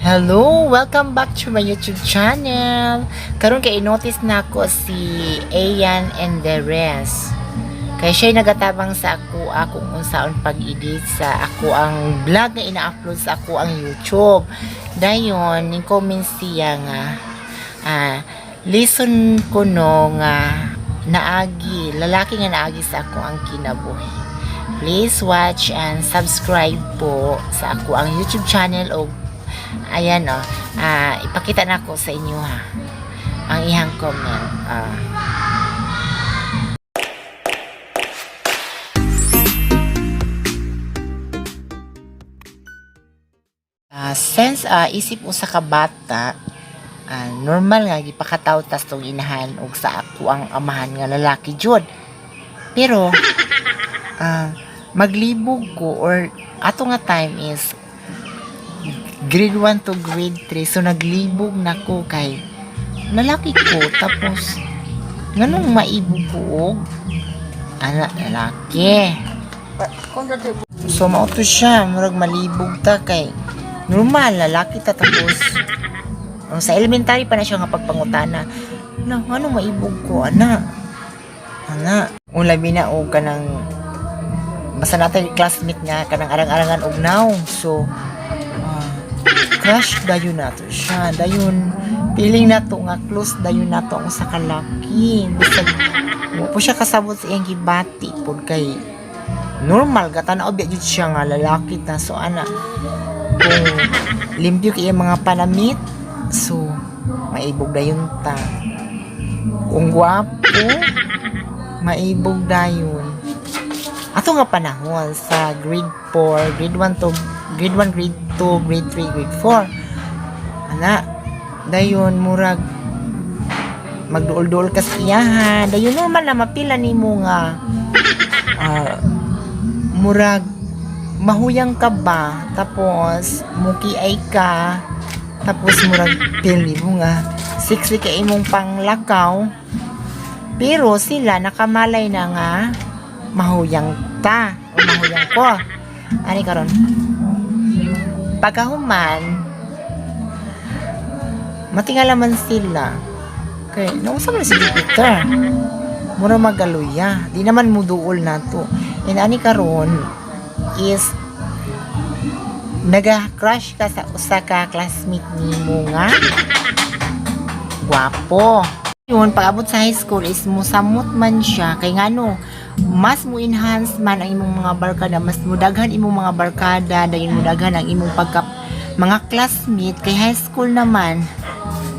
Hello! Welcome back to my YouTube channel! Karon kay notice na ako si Ayan and the rest. Kay siya nagatabang sa ako akong unsaon pag-edit sa ako ang vlog nga ina-upload sa ako ang YouTube. Dayon, ning comment siya nga listen ko no nga naagi, lalaki nga naagi sa ako ang kinabuhi. Please watch and subscribe po sa ako ang YouTube channel o ayan oh, ipakita na ko sa inyo ha ang ihang comment. Since isip usa ka bata, normal nga gipakataw tas tong inahan og sa ako ang amahan nga lalaki jud. Pero maglibog ko or ato nga time is grade 1 to grade 3, so naglibog na ko kay lalaki ko, tapos nganong maibog ko og ana lalaki. So mao to siya, murag malibog ta kay normal lalaki ta, tapos oh, sa elementary pa na siya nga pagpangutana na ano maibog ko ana ana un labi na og kanang basta natay classmate nga kanang arang-arangan og naong, so crush dayon nato siya, dayon feeling nato nga close dayon nato ang usa ka laki, bisag wa po siya kasabot sa iyang gibati pod kay normal gatan-aw biya jud siya nga lalaki ta. So ana, kung limpyo kay iyang mga panamit, so maibog dayon ta. Kung gwapo, maibog dayon. Ato nga panahon sa grade 4, grade 1 to grade 1, grade 2, grade 3, grade 4, ana, dayon murag magduol-duol ka sa iyaha, dayon normal na mapila nimo nga murag mahuyang ka ba, tapos mukiay ka, tapos murag feel nimo nga sexy ka imong panglakaw, pero sila nakamalay na nga mahuyang ta o mahuyang ko ani. Karon pagkahuman, matingala man sila kay nausa man si Jupiter, mura magaluya, di naman muduol nato. And ani karon is naga-crush ka sa usa ka classmate nimo nga gwapo. Yun, pag abot sa high school is musamot man siya kay ngano mas mo enhance man ang imong mga barkada, mas mudaghan imong mga barkada, dayon mudaghan ang imong pagka mga classmate kay high school naman.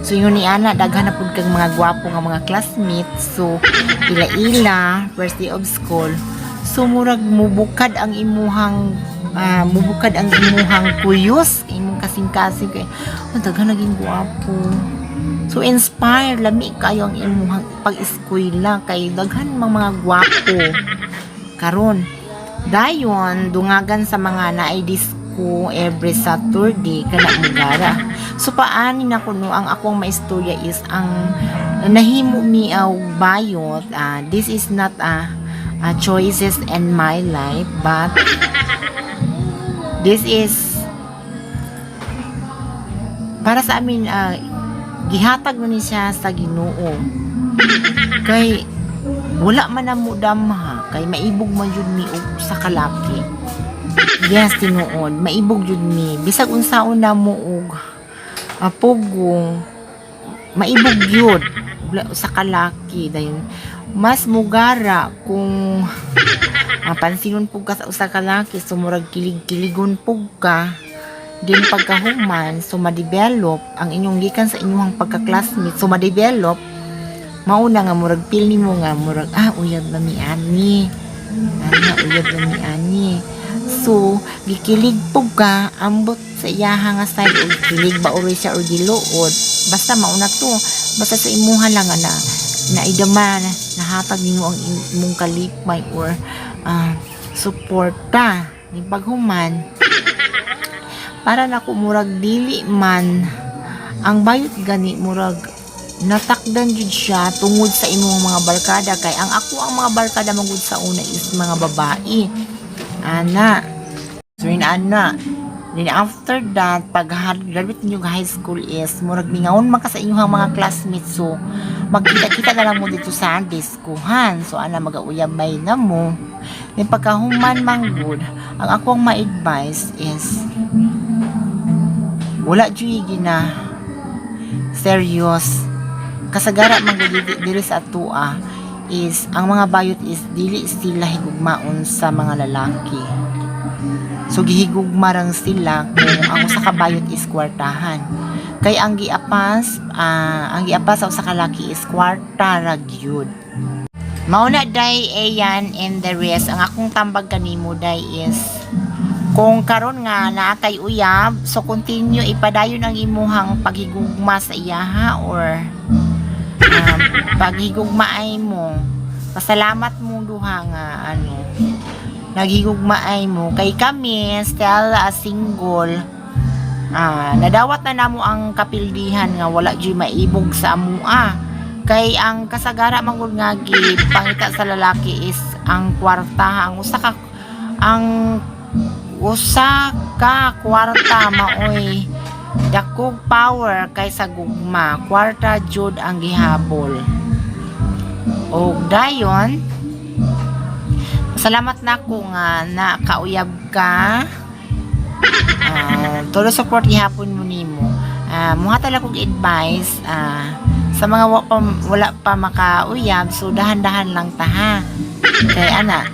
So yun ni ana, daghan na pud kang mga gwapo nga mga classmate. So ila-ila first day of school. So murag mubukad ang imuhang mubukad ang imuhang kuyos, imong kasing-kasing kay ang daghan naging gwapo. So inspire lami kayo ang imuhang pag-eskwela kay daghan mang mga gwapo. Karon dayon dungagan sa mga naay disco every Saturday kana mugara. So paani na kuno ang akong maistorya is ang nahimo mi og bayot. This is not a choices in my life, but this is para sa amin, gihatag man ni siya sa Ginoo kay wala man na mo damha kay maibog man jud mi og sa kalaki. Yes, tinuod maibog jud mi bisag unsaon na mo og pugong, maibog yun sa kalaki. Dayon mas mugara kung pansinon pug ka sa usa ka laki, so murag kilig-kiligon pug ka din. Pagkahuman, so ma-develop ang inyong gikan sa inyong pagka-classmate, so ma-develop mauna nga murag feel nimo nga murag uyab na mi ani, ana uyab na mi ani. So gikilig pug ka ambot sa iyaha nga side og kilig ba uri siya or giluod, basta mauna to, basta sa imuha lang nga na naidama na nahatag nimo ang imong kalipay or suporta ni. Paghuman, para nako murag dili man ang bayot gani, murag natakdan jud siya tungod sa imong mga barkada kay ang ako ang mga barkada magud sa una is mga babae ana. So yun ana. Then after that, pag graduate ninyo high school is, murag mingawon man ka sa inyong mga classmates. So, magkita-kita na lang mo dito sa diskuhan. So, ana, magauyabay na mo. Then pagkahuman manggod, ang akong ma-advise is, wala juy gina serious. Kasagara man gud diri sa atua is ang mga bayot is dili sila higugmaon sa mga lalaki. So gihigugma rang sila kung ang usa ka bayot is kwartahan. Kay ang giapas sa usa ka laki is kwarta ra gyud. Mao na, day Ayan and the rest, ang akong tambag kanimo, day, is kung karon nga naa kay uyab, so continue, ipadayon ang imuhang paghigugma sa iyaha or paghigugmaay mo. Pasalamat mo duha nga ano, naghigugmaay mo, kay kami still a single. Nadawat na namo ang kapildihan nga wala jud maibog sa amua, kay ang kasagara man gud nga pangita sa lalaki is ang kwarta. Ang usa ka kwarta maoy dakog power kaysa gugma. Kwarta jud ang gihabol. Og dayon, salamat na ko nga nakauyab ka. Todo support gihapon mo nimo. Muhatag lang kog advice sa mga wala pa makauyab, so dahan-dahan lang ta, ha. Kay ana,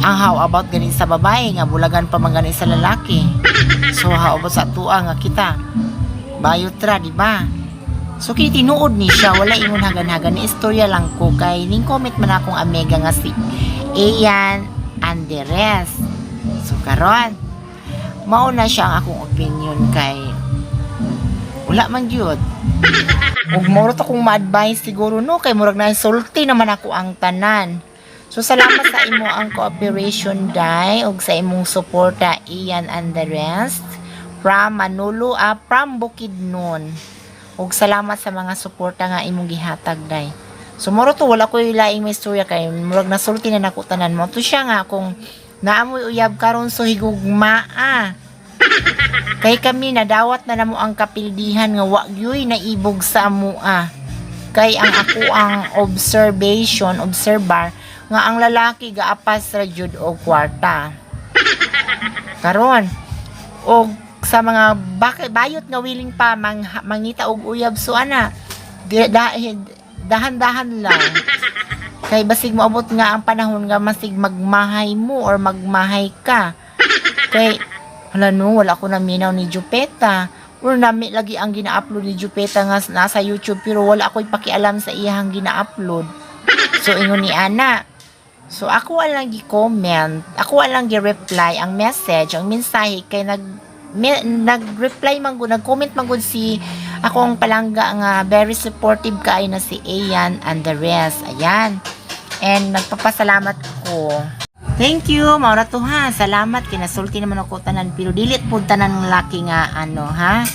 ang how about gani sa babae nga bulagan pa man gani sa lalaki? So how about sa atua nga kita? Bayot ra, di ba? So kini tinuod ni siya, wala ingon hagan-hagan ni istorya lang ko kay ning comment man akong amiga nga si Ian Anderes. So karon, mao na siya ang akong opinion kay wala man gyud. Ug mao ra to kung ma-advise siguro, no, kay murag na sulti naman ako ang tanan. So salamat sa imo ang cooperation, dai, ug sa imong suporta, Ian and the rest from Manolo, from Bukidnon. Ug salamat sa mga suporta nga imong gihatag, day. So moro to, wala koy laing may istorya kay murag nasulti na nako tanan mo. To siya nga kung naamoy uyab karon, so higugmaa. Kay kami nadawat na namo ang kapildihan nga wa gyuy naibog sa amua. Kay ang ako ang observation, observer nga ang lalaki gaapas ra jud og kwarta. Karon, og sa mga bayot nga willing pa mangita og uyab, so ana, dahan-dahan lang. Kay basig moabot nga ang panahon nga masig magmahay mo or magmahay ka. Kay hala no, wala ko naminaw ni Jupeta. Or nami lagi ang gina-upload ni Jupeta nga nasa YouTube, pero wala ako'y pakialam sa iyang gina-upload. So ingon ni ana. So ako lang gi-comment, ako lang gi-reply ang message, ang mensahe, kay nag-reply man gud, nag-comment man gud si akong palangga nga very supportive kaayo na si Ayan and the rest. Ayan. And nagpapasalamat ko. Thank you, mao ra to, ha. Salamat, kinasulti naman ako tanan, pero dili pud tanan ng laki nga ano ha,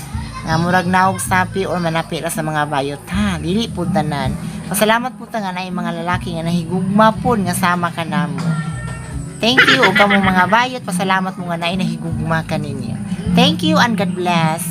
nga murag naog sapi or manapi ra sa mga bayot, ha. Dili pud tanan. Pasalamat pud ta nga naay mga lalaki nga nahigugma pud nga sama ka namo. Thank you ug kamo mga bayot, pasalamat mo nga naay nahigugma ka ninyo. Thank you and God bless.